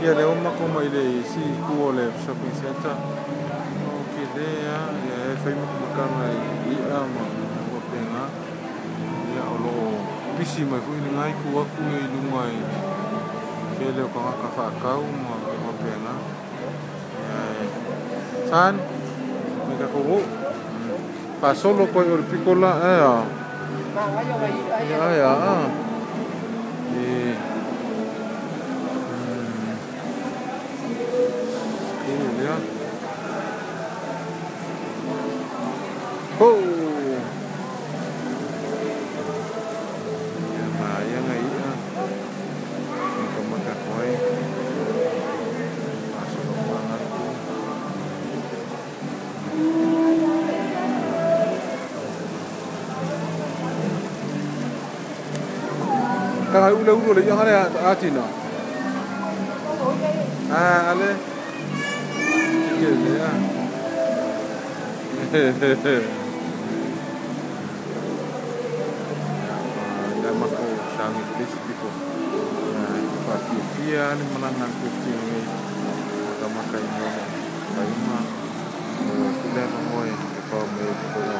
Ia lea ua matou mai le isi itu o le shopping centre. O tele lava, ia e fai matamataga i i'a ma mea faapena. Ia o lo o pisi mai foi lena itu atu i luga i le tele o tagata faatau ma mea faapena. Ia e san mai tatou o faasolo atu ai o le pito la e a. Ia ia a. E lea. Oh! Ia manaia nai i'a matamata atu ai faasolo atu lena itu. Taga ule ulu le i'a lea atina. Ah, ale. Ke lea. Ia matou sauni i le isi pito. Ia faafiafia le malaga a le fuafia nei matamata i mea o faima o pule avanoa e fao mai ai totonu